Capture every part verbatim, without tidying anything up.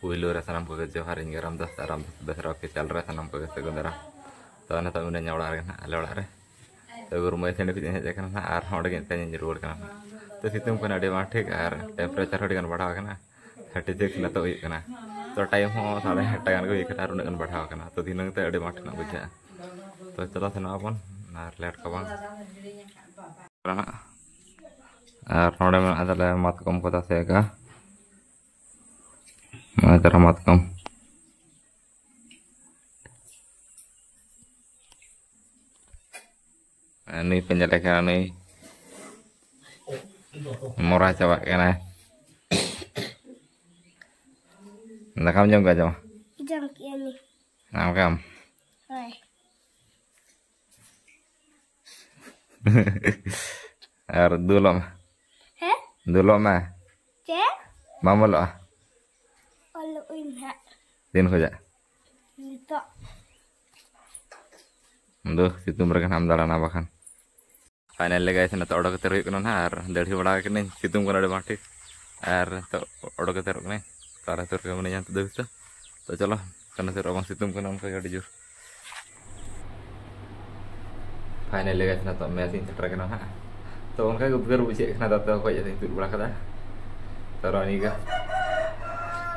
ᱯᱩᱭᱞᱩ ᱨᱮ ᱥᱟᱱᱟᱢ ᱠᱚᱜᱮ ᱡᱚᱦᱟᱨ, ᱤᱧ ᱜᱮ ᱨᱟᱢᱫᱟᱥ ᱟᱨ ᱨᱟᱢᱫᱟᱥ ᱵᱮᱥᱨᱟ ᱚᱯᱷᱤᱥᱤᱭᱟᱞ ᱨᱮ ᱥᱟᱱᱟᱢ ᱠᱚᱜᱮ ᱥᱟᱹᱜᱩᱱ ᱫᱟᱨᱟᱢ᱾ ᱛᱚ ᱱᱤᱛᱚᱜ ᱢᱤᱱᱟᱹᱧᱟ ᱚᱲᱟᱜ ᱨᱮᱜᱮ ᱱᱟᱦᱟᱜ, ᱟᱞᱮ ᱚᱲᱟᱜ ᱨᱮ᱾ ᱛᱚ ᱜᱩᱨᱢᱟᱹᱭ ᱥᱮᱸᱫᱽᱨᱟ ᱠᱷᱚᱱ ᱤᱧ ᱦᱮᱡ ᱟᱠᱟᱱᱟ ᱱᱟᱦᱟᱜ, ᱟᱨ ᱦᱚᱸ ᱚᱸᱰᱮ ᱜᱮ ᱱᱤᱛᱚᱜ ᱤᱧ ᱨᱩᱣᱟᱹᱲ ᱠᱟᱱᱟ᱾ ᱛᱚ ᱥᱤᱛᱩᱝ ᱠᱟᱱᱟ ᱟᱹᱰᱤ ᱵᱟᱝ ᱴᱷᱤᱠ, ᱟᱨ ᱴᱮᱢᱯᱟᱨᱮᱪᱟᱨ ᱦᱚᱸ ᱟᱹᱰᱤ ᱜᱟᱱ ᱵᱟᱲᱦᱟᱣ ᱟᱠᱟᱱᱟ᱾ ᱛᱷᱟᱨᱴᱤ ᱥᱤᱠᱥ ᱱᱤᱛᱚᱜ ᱦᱩᱭᱩᱜ ᱠᱟᱱᱟ᱾ ᱛᱚ ᱴᱟᱭᱤᱢ ᱦᱚᱸ ᱥᱟᱲᱮ ᱟᱴᱴᱟ ᱜᱟᱱ ᱜᱮ ᱦᱩᱭ ᱠᱟᱱᱟ, ᱟᱨ ᱩᱱᱟᱹᱜ ᱜᱟᱱ ᱵᱟᱲᱦᱟᱣ ᱟᱠᱟᱱᱟ᱾ ᱛᱚ ᱫᱷᱤᱱᱟᱹᱝ ᱛᱮ ᱟᱹᱰᱤ ᱵᱟᱝ ᱴᱷᱤᱠ ᱵᱩᱡᱷᱟᱹᱜᱼᱟ᱾ ᱛᱚ ᱪᱚᱞᱚ ᱥᱮᱱᱚᱜ ᱟᱵᱚᱱ, ᱟᱨ ᱞᱮᱴ ᱠᱚ ᱵᱟᱝ᱾ ᱟᱨ ᱱᱚᱰᱮ ᱢᱮᱱᱟᱜᱼᱟ ᱛᱟᱞᱮ ᱢᱟᱛᱠᱚᱢ ᱠᱚ ᱛᱟᱥᱮ ᱟᱠᱟᱫᱼᱟ᱾ ᱱᱚᱜᱼᱚᱭ ᱛᱟᱨᱟ ᱢᱟᱛᱠᱚᱢ᱾ ᱟᱨ ᱱᱩᱭ ᱯᱮ ᱧᱮᱞᱮ ᱠᱟᱱᱟ, ᱱᱩᱭ ᱢᱚᱨᱟ ᱪᱟᱵᱟᱜ ᱠᱟᱱᱟᱭ᱾ ᱫᱟᱠᱟᱢ ᱡᱚᱢ ᱠᱮᱫᱟ, ᱡᱚᱢ? ᱡᱚᱢ ᱠᱮᱜᱼᱟ ᱞᱤᱧ᱾ ᱟᱢ ᱠᱟᱢ? ᱦᱳᱭ᱾ ᱟᱨ ᱫᱩᱞᱚᱜ ᱢᱮ᱾ ᱦᱮᱸ? ᱫᱩᱞᱚᱜ ᱢᱮ᱾ ᱪᱮᱫ? ᱵᱟᱢ ᱚᱞᱚᱜᱼᱟ? ᱚᱞᱚᱜ ᱟᱹᱧ ᱦᱟᱸᱜ᱾ ᱛᱤᱱ ᱠᱷᱚᱡᱟᱜ? ᱱᱤᱛᱚᱜ᱾ ᱫᱩ, ᱥᱤᱛᱩᱝ ᱨᱮᱜᱮ ᱱᱟᱦᱟᱜ ᱮᱢ ᱫᱟᱬᱟᱱᱟ ᱵᱟᱠᱷᱟᱱ᱾ ᱯᱷᱟᱭᱱᱟᱞ ᱞᱮ ᱜᱟᱭᱥ, ᱱᱤᱛᱚᱜ ᱚᱰᱚᱠ ᱠᱟᱛᱮ ᱦᱩᱭᱩᱜ ᱠᱟᱱᱟ ᱱᱟᱦᱟᱜ, ᱟᱨ ᱫᱟᱹᱲᱦᱤ ᱵᱟᱲᱟ ᱠᱟᱹᱱᱟᱹᱧ, ᱥᱤᱛᱩᱝ ᱠᱟᱱᱟ ᱟᱹᱰᱤ ᱵᱟᱝ ᱴᱷᱤᱠ᱾ ᱟᱨ ᱱᱤᱛᱚᱜ ᱚᱰᱚᱠ ᱠᱟᱛᱮ ᱦᱩᱭᱩᱜ ᱠᱟᱱᱟᱹᱧ, ᱛᱟᱨᱟ ᱩᱛᱟᱹᱨ ᱨᱮᱜᱮ ᱢᱤᱱᱟᱹᱧᱟ ᱱᱤᱛᱚᱜ ᱫᱷᱟᱹᱵᱤᱡ ᱛᱮ᱾ ᱛᱚ ᱪᱚᱞᱚ, ᱠᱟᱱᱟ ᱥᱮ ᱨᱟᱵᱟᱝ ᱥᱤᱛᱩᱝ ᱠᱟᱱᱟ ᱚᱱᱠᱟ ᱜᱮ ᱟᱹᱰᱤ ᱡᱳᱨ᱾ ᱯᱷᱟᱭᱱᱟᱞ ᱞᱮ ᱜᱟᱭᱥ, ᱱᱤᱛᱚᱜ ᱢᱮᱥ ᱤᱧ ᱥᱮᱴᱮᱨ ᱠᱟᱱᱟ ᱱᱟᱦᱟᱜ᱾ ᱛᱚ ᱚᱱᱠᱟ ᱜᱮ ᱩᱫᱽᱜᱟᱹᱨ ᱵᱩᱡᱷᱟᱹᱜ ᱠᱟᱱᱟ, ᱫᱟᱜ ᱛᱮ ᱚᱠᱚᱭ ᱤᱧ ᱛᱩᱫ ᱵᱟᱲᱟ ᱠᱟᱫᱟ᱾ ᱛᱚ ᱨᱚᱱᱤ ᱜᱮ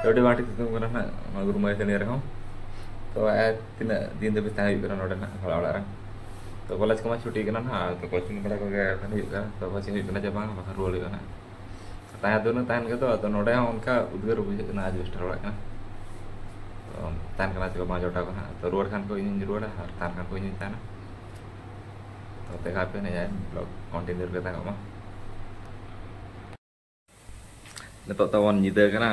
ᱟᱹᱰᱤ ᱵᱟᱝ ᱴᱷᱤᱠ ᱥᱤᱛᱩᱝ ᱠᱟᱱᱟ ᱱᱟᱦᱟᱜ, ᱱᱚᱣᱟ ᱜᱩᱨᱢᱟᱹᱭ ᱥᱟᱹᱱᱤ ᱨᱮᱦᱚᱸ᱾ ᱛᱚ ᱟᱨ ᱛᱤᱱᱟᱹᱜ ᱫᱤᱱ ᱫᱷᱟᱹᱵᱤᱡ ᱛᱟᱦᱮᱸ ᱦᱩᱭᱩᱜ ᱠᱟᱱᱟ ᱱᱚᱰᱮ ᱱᱟᱦᱟᱜ, ᱵᱷᱟᱲᱟ ᱚᱲᱟᱜ ᱨᱮ? ᱛᱚ ᱠᱚᱞᱮᱡᱽ ᱠᱚᱢᱟ ᱪᱷᱩᱴᱤ ᱠᱟᱱᱟ ᱱᱟᱦᱟᱜ, ᱛᱚ ᱠᱳᱪᱤᱝ ᱠᱚᱲᱟ ᱠᱚᱜᱮ ᱮᱠᱷᱚᱱ ᱦᱩᱭᱩᱜ ᱠᱟᱱᱟ, ᱛᱚ ᱠᱳᱪᱤᱝ ᱦᱩᱭᱩᱜ ᱠᱟᱱᱟ ᱪᱮ ᱵᱟᱝ, ᱵᱟᱠᱷᱟᱱ ᱨᱩᱣᱟᱹᱲ ᱦᱩᱭᱩᱜᱼᱟ ᱱᱟᱦᱟᱜ᱾ ᱛᱟᱦᱮᱸ ᱫᱚ ᱩᱱᱟᱹᱜ ᱛᱟᱦᱮᱱ ᱜᱮ ᱛᱚ, ᱟᱫᱚ ᱱᱚᱰᱮ ᱦᱚᱸ ᱚᱱᱠᱟ ᱩᱫᱽᱜᱟᱹᱨ ᱵᱩᱡᱷᱟᱹᱜ ᱠᱟᱱᱟ, ᱟᱡᱵᱮᱥᱴᱟᱨ ᱚᱲᱟᱜ ᱠᱟᱱᱟ᱾ ᱛᱚ ᱛᱟᱦᱮᱱ ᱠᱟᱱᱟ ᱪᱮ ᱵᱟᱝ ᱡᱚᱴᱟᱣ ᱠᱚ ᱱᱟᱦᱟᱜ, ᱛᱚ ᱨᱩᱣᱟᱹᱲ ᱠᱷᱟᱱ ᱠᱚ ᱤᱧᱤᱧ ᱨᱩᱣᱟᱹᱲᱟ, ᱟᱨ ᱛᱟᱦᱮᱱ ᱠᱷᱟᱱ ᱠᱚ ᱤᱧᱤᱧ ᱛᱟᱦᱮᱱᱟ᱾ ᱛᱚ ᱛᱮᱠᱷᱟ ᱯᱮ ᱱᱤᱭᱟᱹ ᱵᱞᱚᱜ ᱠᱚᱱᱴᱤᱱᱤᱭᱩ ᱨᱮᱜᱮ ᱛᱟᱦᱮᱱᱚᱜ ᱢᱟ᱾ ᱱᱤᱛᱚᱜ ᱛᱟᱵᱚᱱ ᱧᱤᱫᱟᱹ ᱠᱟᱱᱟ,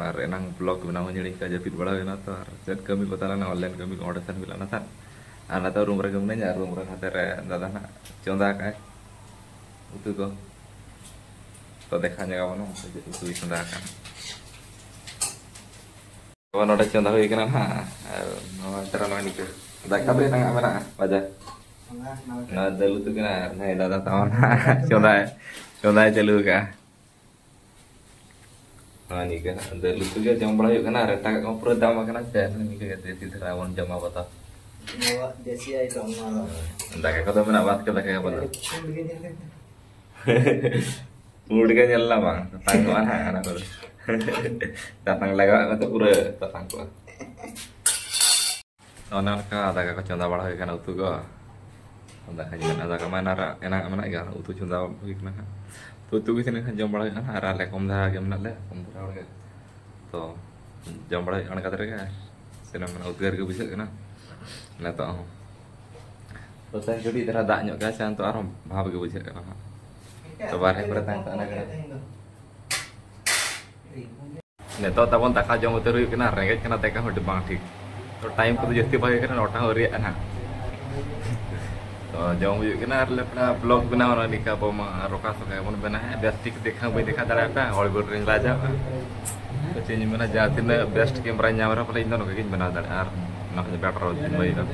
ᱟᱨ ᱮᱱᱟᱝ ᱵᱞᱚᱜ ᱵᱮᱱᱟᱣ ᱦᱚᱸ ᱦᱤᱲᱤᱧ ᱠᱟᱜᱼᱟ, ᱡᱟᱹᱯᱤᱫ ᱵᱟᱲᱟ ᱦᱩᱭᱱᱟ ᱛᱚ, ᱟᱨ ᱪᱮᱫ ᱠᱟᱹᱢᱤ ᱠᱚ ᱛᱟᱦᱮᱸ ᱞᱮᱱᱟ, ᱚᱱᱞᱟᱭᱤᱱ ᱠᱟᱹᱢᱤ ᱠᱚ ᱚᱸᱰᱮ ᱥᱮᱱ ᱦᱩᱭ ᱞᱮᱱᱟ ᱥᱮ᱾ ᱟᱨ ᱱᱤᱛᱚᱜ ᱨᱩᱢ ᱨᱮᱜᱮ ᱢᱤᱱᱟᱹᱧᱟ, ᱟᱨ ᱨᱩᱢ ᱨᱮ ᱱᱟᱛᱮ ᱨᱮ ᱫᱟᱫᱟ ᱱᱟᱜ ᱪᱚᱸᱫᱟ ᱠᱟᱜᱼᱟᱭ ᱩᱛᱩ ᱠᱚ, ᱛᱚ ᱫᱮᱠᱷᱟ ᱧᱚᱜ ᱟᱵᱚᱱ ᱪᱮᱫ ᱩᱛᱩᱭ ᱪᱚᱸᱫᱟ ᱟᱠᱟᱫᱼᱟ᱾ ᱛᱚ ᱱᱚᱰᱮ ᱪᱚᱸᱫᱟ ᱦᱩᱭ ᱠᱟᱱᱟ ᱱᱟᱦᱟᱜ, ᱟᱨ ᱱᱚᱣᱟ ᱛᱟᱨᱟ ᱱᱚᱜᱼᱚᱭ ᱱᱤᱝᱠᱟᱹ ᱫᱟᱠᱟ ᱫᱚ ᱮᱱᱟᱝ ᱟᱜ ᱢᱮᱱᱟᱜᱼᱟ ᱵᱟᱡᱟᱨ᱾ ᱱᱚᱣᱟ ᱫᱟᱹᱞ ᱩᱛᱩ ᱠᱟᱱᱟ, ᱟᱨ ᱱᱩᱭ ᱫᱟᱫᱟ ᱛᱟᱢᱟ ᱱᱟᱦᱟᱜ ᱪᱚᱸᱫᱟᱭ, ᱪᱚᱸᱫᱟᱭ ᱪᱟᱹᱞᱩ ᱟᱠᱟᱫᱼᱟ᱾ ᱦᱮᱸ, ᱱᱤᱝᱠᱟᱹ ᱦᱟᱸᱜ ᱫᱟᱹᱞ ᱩᱛᱩ ᱜᱮ ᱡᱚᱢ ᱵᱟᱲᱟ ᱦᱩᱭᱩᱜ ᱠᱟᱱᱟ, ᱟᱨ ᱮᱴᱟᱜᱟᱜ ᱠᱚ ᱯᱩᱨᱟᱹ ᱫᱟᱢ ᱟᱠᱟᱱᱟ ᱥᱮ, ᱱᱤᱝᱠᱟᱹ ᱜᱮ ᱫᱮᱥᱤ ᱫᱷᱟᱨᱟ ᱵᱚᱱ ᱡᱚᱢᱟ ᱵᱟᱛᱟ᱾ ᱱᱚᱣᱟ ᱫᱮᱥᱤ item ᱱᱚᱣᱟ ᱫᱚ᱾ ᱫᱟᱠᱟ ᱠᱚᱫᱚ ᱢᱮᱱᱟᱜ ᱵᱟᱫ ᱠᱟᱛᱮ ᱫᱟᱠᱟ ᱜᱮ ᱵᱚᱞᱮ᱾ ᱯᱩᱸᱰ ᱜᱮ ᱧᱮᱞ ᱞᱮᱱ ᱛᱟᱢᱟ᱾ ᱯᱩᱸᱰ ᱜᱮ ᱧᱮᱞ ᱞᱮᱱᱟ ᱵᱟᱝ, ᱛᱟᱛᱟᱝ ᱠᱚᱜᱼᱟ ᱱᱟᱦᱟᱜ ᱚᱱᱟ ᱠᱚᱫᱚ᱾ ᱛᱟᱛᱟᱝ ᱞᱟᱜᱟᱣᱟᱜ ᱢᱮ ᱛᱚ, ᱯᱩᱨᱟᱹ ᱛᱟᱛᱟᱝ ᱠᱚᱜᱼᱟ᱾ ᱚᱱᱮ ᱚᱱᱠᱟ ᱫᱟᱠᱟ ᱠᱚ ᱪᱚᱸᱫᱟ ᱵᱟᱲᱟ ᱦᱩᱭ ᱠᱟᱱᱟ, ᱩᱛᱩ ᱠᱚ᱾ ᱫᱟᱠᱟ ᱡᱚᱢ, ᱫᱟᱠᱟ ᱢᱟ ᱮᱱᱟᱝ ᱨᱮ, ᱮᱱᱟᱝ ᱢᱮᱱᱟᱜ ᱜᱮᱭᱟ, ᱩᱛᱩ ᱪᱚᱸᱫᱟ ᱦᱩᱭ ᱠᱟᱱᱟ ᱦᱟᱸᱜ᱾ ᱛᱚ ᱩᱛᱩ ᱜᱮ ᱛᱤᱱᱟᱹᱜ ᱜᱟᱱ ᱡᱚᱢ ᱵᱟᱲᱟ ᱦᱩᱭᱩᱜᱼᱟ ᱦᱟᱸᱜ, ᱟᱨ ᱟᱞᱮ ᱠᱚᱢ ᱫᱷᱟᱨᱟ ᱜᱮ ᱢᱮᱱᱟᱜ ᱞᱮ, ᱠᱚᱢ ᱫᱷᱟᱨᱟ ᱦᱚᱲ ᱜᱮ᱾ ᱛᱚ ᱡᱚᱢ ᱵᱟᱲᱟ ᱦᱩᱭᱩᱜᱼᱟ ᱚᱱᱠᱟ ᱫᱷᱟᱨᱟ ᱜᱮ, ᱥᱮᱱᱚᱜ ᱢᱟᱱᱮ ᱩᱫᱽᱜᱟᱹᱨ ᱜᱮ ᱵᱩᱡᱷᱟᱹᱜ ᱠᱟᱱᱟ ᱱᱤᱛᱚᱜ ᱦᱚᱸ᱾ ᱛᱚ ᱛᱮᱦᱮᱧ ᱠᱟᱹᱴᱤᱡ ᱫᱷᱟᱨᱟ ᱫᱟᱜ ᱧᱚᱜ ᱠᱮᱜᱼᱟ ᱥᱮ, ᱱᱤᱛᱚᱜ ᱟᱨᱦᱚᱸ ᱵᱷᱟᱵᱽ ᱜᱮ ᱵᱩᱡᱷᱟᱹᱜ ᱠᱟᱱᱟ ᱦᱟᱸᱜ᱾ ᱛᱚ ᱵᱟᱨᱦᱮ ᱠᱚᱨᱮ ᱛᱟᱦᱮᱸ ᱠᱟᱛᱮ ᱚᱱᱟ ᱜᱮ ᱱᱤᱛᱚᱜ ᱛᱟᱵᱚᱱ ᱫᱟᱠᱟ ᱡᱚᱢ ᱩᱛᱟᱹᱨ ᱦᱩᱭᱩᱜ ᱠᱟᱱᱟ, ᱨᱮᱸᱜᱮᱡ ᱠᱟᱱᱟ ᱛᱮ ᱮᱠᱟᱞ ᱦᱚᱸ ᱵᱟᱝ ᱴᱷᱤᱠ᱾ ᱛᱚ ᱴᱟᱭᱤᱢ ᱠᱚᱫᱚ ᱡᱟᱹᱥᱛᱤ ᱵᱟᱝ ᱦᱩᱭ ᱠᱟᱱᱟ, ᱱᱚᱴᱟ ᱦᱚᱸ ᱟᱹᱣᱨᱤᱭᱟᱜᱼᱟ ᱱᱟᱦᱟᱜ᱾ ᱛᱚ ᱡᱚᱢ ᱦᱩᱭᱩᱜ ᱠᱟᱱᱟ, ᱟᱨ ᱞᱮᱯᱲᱟ ᱵᱞᱚᱜ ᱵᱮᱱᱟᱣ ᱱᱚᱜᱼᱚᱭ ᱱᱤᱝᱠᱟ ᱟᱵᱚ ᱢᱟ ᱨᱚᱠᱟ ᱥᱚᱠᱟ ᱜᱮᱵᱚᱱ ᱵᱮᱱᱟᱣᱟ᱾ ᱵᱮᱥ ᱴᱷᱤᱠ ᱫᱮᱠᱷᱟᱣ ᱵᱟᱹᱧ ᱫᱮᱠᱷᱟᱣ ᱫᱟᱲᱮᱭᱟᱜ ᱠᱟᱱᱟ, ᱦᱚᱲ ᱵᱚᱱ ᱨᱮᱸᱜᱮᱡ ᱞᱟᱡᱟᱣ ᱠᱟᱱᱟ᱾ ᱛᱚ ᱪᱮᱫ ᱤᱧ ᱢᱮᱱᱟ, ᱡᱟᱦᱟᱸ ᱛᱤᱱᱟᱹᱜ ᱵᱮᱥᱴ ᱠᱮᱢᱮᱨᱟᱧ ᱧᱟᱢ ᱨᱮᱦᱚᱸ ᱯᱟᱞᱮ ᱤᱧ ᱫᱚ ᱱᱚᱝᱠᱟ ᱜᱤᱧ ᱵᱮᱱᱟᱣ ᱫᱟᱲᱮᱭᱟᱜᱼᱟ, ᱟᱨ ᱚᱱᱟ ᱠᱷᱚᱱ ᱵᱮᱴᱟᱨ ᱦᱩᱭᱩᱜᱼᱟ᱾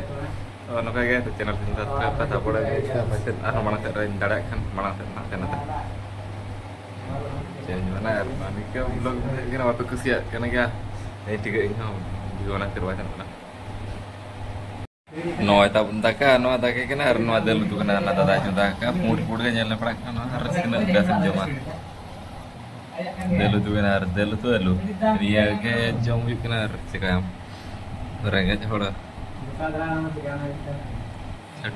ᱛᱚ ᱱᱚᱝᱠᱟ ᱜᱮ ᱪᱮᱱᱮᱞ ᱥᱟᱵᱥᱠᱨᱟᱭᱤᱵ ᱯᱮ, ᱛᱟᱨᱯᱚᱨᱮ ᱟᱨᱦᱚᱸ ᱢᱟᱲᱟᱝ ᱥᱮᱫ ᱨᱮᱧ ᱫᱟᱲᱮᱭᱟᱜ ᱠᱷᱟᱱ ᱢᱟᱲᱟᱝ ᱥᱮᱫ ᱦᱟᱱᱛᱮ ᱱᱟᱛᱮ᱾ ᱪᱮᱫ ᱤᱧ ᱢᱮᱱᱟ, ᱟᱨ ᱱᱚᱣᱟ ᱱᱤᱝᱠᱟᱹ ᱵᱞᱚᱜ ᱵᱩᱡᱷᱟᱹᱜ ᱠᱟᱱᱟ, ᱵᱟᱯᱮ ᱠᱩᱥᱤᱭᱟᱜ ᱠᱟᱱᱟ ᱜᱮᱭᱟ᱾ ᱦᱮᱸ, ᱴᱷᱤᱠ ᱜᱮᱭᱟ, ᱤᱧ ᱦᱚᱸ ᱵᱷᱤᱭᱩ ᱚᱱᱟ ᱠᱷᱟᱹᱛᱤᱨ ᱵᱟᱭ ᱥᱮᱱᱚᱜ ᱠᱟᱱᱟ᱾ ᱱᱚᱜᱼᱚᱭ ᱛᱟᱵᱚᱱ ᱫᱟᱠᱟ, ᱱᱚᱣᱟ ᱫᱟᱠᱟ ᱠᱟᱱᱟ, ᱟᱨ ᱱᱚᱣᱟ ᱫᱟᱹᱞ ᱩᱛᱩ ᱠᱟᱱᱟ, ᱚᱱᱟ ᱫᱟᱫᱟ ᱪᱚᱸᱫᱟ ᱟᱠᱟᱫ᱾ ᱯᱩᱸᱰ ᱯᱩᱸᱰ ᱜᱮ ᱧᱮᱞ ᱞᱮ ᱯᱟᱲᱟᱜ ᱠᱟᱱᱟ, ᱱᱚᱣᱟ ᱟᱨ ᱛᱤᱱᱟᱹᱜ ᱵᱮᱥ ᱮᱢ ᱡᱚᱢᱟ? ᱫᱟᱹᱞ ᱩᱛᱩ ᱠᱟᱱᱟ, ᱟᱨ ᱫᱟᱹᱞ ᱩᱛᱩ ᱟᱹᱞᱩ, ᱱᱤᱭᱟᱹ ᱜᱮ ᱡᱚᱢ ᱦᱩᱭᱩᱜ ᱠᱟᱱᱟ, ᱟᱨ ᱪᱤᱠᱟᱹᱭᱟᱢ, ᱨᱮᱸᱜᱮᱡ ᱦᱚᱲ᱾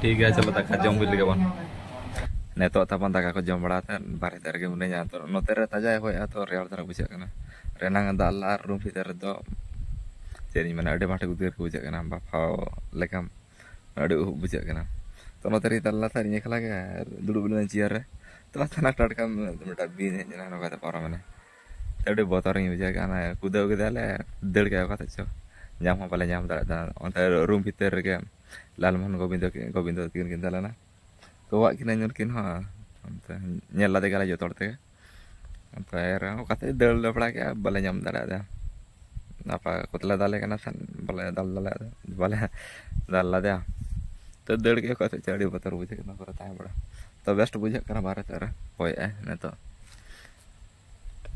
ᱴᱷᱤᱠ ᱜᱮᱭᱟ, ᱪᱚᱞᱚ ᱫᱟᱠᱟ ᱡᱚᱢ ᱦᱩᱭ ᱞᱮᱜᱮ ᱵᱚᱱ᱾ ᱱᱤᱛᱚᱜ ᱛᱟᱵᱚᱱ ᱫᱟᱠᱟ ᱠᱚ ᱡᱚᱢ ᱵᱟᱲᱟ ᱠᱟᱛᱮᱫ ᱵᱟᱨᱦᱮ ᱥᱮᱫ ᱨᱮᱜᱮ ᱢᱤᱱᱟᱹᱧᱟ᱾ ᱛᱚ ᱱᱚᱛᱮ ᱨᱮ ᱛᱟᱡᱟᱭ ᱦᱚᱭᱮᱜᱼᱟ, ᱛᱚ ᱨᱮᱭᱟᱲ ᱫᱷᱟᱨᱟ ᱵᱩᱡᱷᱟᱹᱜ ᱠᱟᱱᱟ᱾ ᱨᱮᱱᱟᱝ ᱫᱟᱜ ᱞᱟᱦᱟ ᱨᱩᱢ ᱵᱷᱤᱛᱤᱨ ᱨᱮᱫᱚ ᱪᱮᱫ ᱤᱧ ᱢᱮᱱᱟ, ᱟᱹᱰᱤ ᱟᱸᱴ ᱩᱫᱽᱜᱟᱹᱨ ᱜᱮ ᱵᱩᱡᱷᱟᱹᱜ ᱠᱟᱱᱟ, ᱵᱟᱯᱷᱟᱣ ᱞᱮᱠᱟᱢ, ᱟᱹᱰᱤ ᱩᱦᱩᱵ ᱵᱩᱡᱷᱟᱹᱜ ᱠᱟᱱᱟ᱾ ᱛᱚ ᱱᱚᱛᱮ ᱨᱮ ᱛᱟᱞᱟ ᱥᱮᱫ ᱤᱧ ᱮᱠᱞᱟ ᱜᱮ ᱫᱩᱲᱩᱵ ᱞᱮᱱᱟ ᱪᱮᱭᱟᱨ ᱨᱮ, ᱛᱚ ᱟᱪᱟᱱᱟᱠ ᱴᱟᱴᱠᱟ ᱢᱤᱫᱴᱟᱝ ᱵᱤᱧ ᱦᱮᱡ ᱮᱱᱟ, ᱱᱚᱝᱠᱟᱛᱮ ᱯᱟᱨᱚᱢᱮᱱᱟ᱾ ᱛᱚ ᱟᱹᱰᱤ ᱵᱚᱛᱚᱨᱤᱧ ᱵᱩᱡᱷᱟᱹᱣ ᱠᱮᱫᱟ, ᱚᱱᱟ ᱠᱩᱫᱟᱹᱣ ᱠᱮᱫᱟᱞᱮ, ᱫᱟᱹᱲ ᱠᱮᱫᱟ ᱚᱠᱟ ᱥᱮᱫ ᱪᱚ, ᱧᱟᱢ ᱦᱚᱸ ᱵᱟᱞᱮ ᱧᱟᱢ ᱫᱟᱲᱮᱭᱟᱫᱟ᱾ ᱚᱱᱛᱮ ᱨᱩᱢ ᱵᱷᱤᱛᱤᱨ ᱨᱮᱜᱮ ᱞᱟᱞᱢᱳᱦᱚᱱ ᱜᱳᱵᱤᱱᱫᱚ ᱠᱤᱱ, ᱜᱳᱵᱤᱱᱫᱚ ᱛᱟᱹᱠᱤᱱ ᱠᱤᱱ ᱛᱟᱦᱮᱸ ᱞᱮᱱᱟ᱾ ᱛᱚᱣᱟᱜ ᱠᱤᱱᱟᱹᱧ ᱩᱱᱠᱤᱱ ᱦᱚᱸ, ᱚᱱᱛᱮ ᱧᱮᱞ ᱞᱮᱫᱮ ᱜᱮᱭᱟᱞᱮ ᱡᱚᱛᱚ ᱦᱚᱲ ᱛᱮᱜᱮ᱾ ᱚᱱᱛᱮ ᱨᱮᱦᱚᱸ ᱚᱠᱟ ᱥᱮᱫ ᱫᱟᱹᱲ ᱞᱮ ᱵᱟᱲᱟ ᱠᱮᱜᱼᱟ, ᱵᱟᱞᱮ ᱧᱟᱢ ᱫᱟᱲᱮᱭᱟᱫᱟ᱾ ᱟᱯᱟ ᱠᱚᱛᱮ ᱞᱮ ᱫᱟᱞᱮ ᱠᱟᱱᱟ ᱠᱷᱟᱱ ᱵᱟᱞᱮ ᱫᱟᱞ ᱫᱟᱲᱮᱭᱟᱫᱟ, ᱵᱟᱞᱮ ᱫᱟᱞ ᱞᱮᱫᱮᱭᱟ᱾ ᱛᱚ ᱫᱟᱹᱲ ᱠᱮᱜᱼᱟ ᱚᱠᱟ ᱥᱮᱫ ᱪᱚ, ᱟᱹᱰᱤ ᱵᱚᱛᱚᱨ ᱵᱩᱡᱷᱟᱹᱜ ᱠᱟᱱᱟ ᱯᱩᱨᱟᱹ ᱛᱟᱦᱮᱸ ᱵᱟᱲᱟ᱾ ᱛᱚ ᱵᱮᱥᱴ ᱵᱩᱡᱷᱟᱹᱜ ᱠᱟᱱᱟ ᱵᱟᱦᱨᱮ ᱥᱮᱫ ᱨᱮ ᱦᱚᱭᱮᱜᱼᱟᱭ ᱱᱤᱛᱚᱜ᱾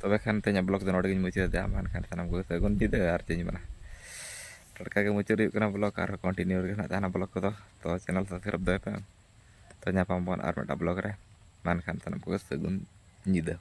ᱛᱚᱵᱮ ᱠᱷᱟᱱ ᱛᱮᱦᱮᱧᱟᱜ ᱵᱞᱚᱜ ᱫᱚ ᱱᱚᱰᱮ ᱜᱤᱧ ᱢᱩᱪᱟᱹᱫᱮᱫᱟ᱾ ᱢᱟ ᱮᱱᱠᱷᱟᱱ ᱥᱟᱱᱟᱢ ᱠᱚᱜᱮ ᱥᱟᱹᱜᱩᱱ ᱧᱤᱫᱟᱹ᱾ ᱟᱨ ᱪᱮᱫ ᱤᱧ ᱢᱮᱱᱟ, ᱴᱟᱴᱠᱟ ᱜᱮ ᱢᱩᱪᱟᱹᱫ ᱦᱩᱭᱩᱜ ᱠᱟᱱᱟ ᱵᱞᱚᱜ, ᱟᱨᱦᱚᱸ ᱠᱚᱱᱴᱤᱱᱤᱭᱩ ᱨᱮᱜᱮ ᱱᱟᱦᱟᱜ ᱛᱟᱦᱮᱱᱟ ᱵᱞᱚᱜ ᱠᱚᱫᱚ᱾ ᱛᱚ ᱪᱮᱱᱮᱞ ᱥᱟᱵᱥᱠᱨᱟᱭᱤᱵ ᱫᱚᱦᱚᱭ ᱯᱮ᱾ ᱛᱚ ᱧᱟᱯᱟᱢ ᱵᱚᱱ ᱟᱨ ᱢᱤᱫᱴᱟᱝ ᱵᱞᱚᱜ ᱨᱮ᱾ ᱢᱟ ᱮᱱᱠᱷᱟᱱ ᱥᱟᱱᱟᱢ ᱠᱚᱜᱮ ᱥᱟᱹᱜᱩᱱ ᱧᱤᱫᱟᱹ᱾